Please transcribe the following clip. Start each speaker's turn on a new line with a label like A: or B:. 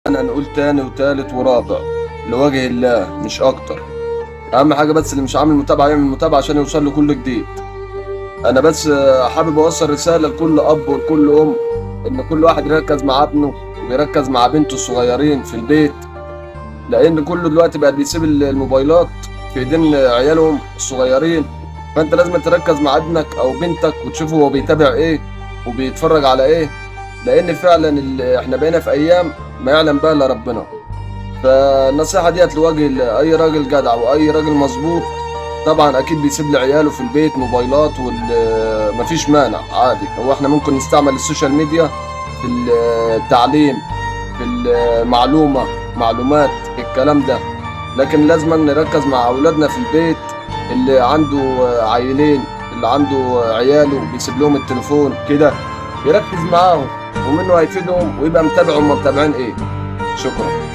A: انا نقول تاني وتالت ورابع لوجه الله مش اكتر. اهم حاجة بس اللي مش عامل متابعه يعمل متابعه عشان يوصل له كل جديد. انا بس حابب اوصل رسالة لكل اب ولكل ام، ان كل واحد يركز مع ابنه ويركز مع بنته الصغيرين في البيت، لان كله دلوقتي بقى بيسيب الموبايلات في ايدين عيالهم الصغيرين. فانت لازم تركز مع ابنك او بنتك وتشوفه هو بيتابع ايه وبيتفرج على ايه، لان فعلا احنا بقينا في ايام ما يعلم بها الا ربنا. فالنصيحة ديت لوجه اي راجل جدع واي راجل مظبوط، طبعا اكيد بيسيب لعياله في البيت موبايلات ومفيش مانع عادي. هو احنا ممكن نستعمل ال social media في التعليم، في المعلومة، معلومات، الكلام ده، لكن لازم نركز مع اولادنا في البيت. اللي عنده عيلين، اللي عنده عياله بيسيب لهم التليفون كده، يركز معاهم ومنه هيفيدهم ويبقى متابعهم متابعين ايه. شكرا.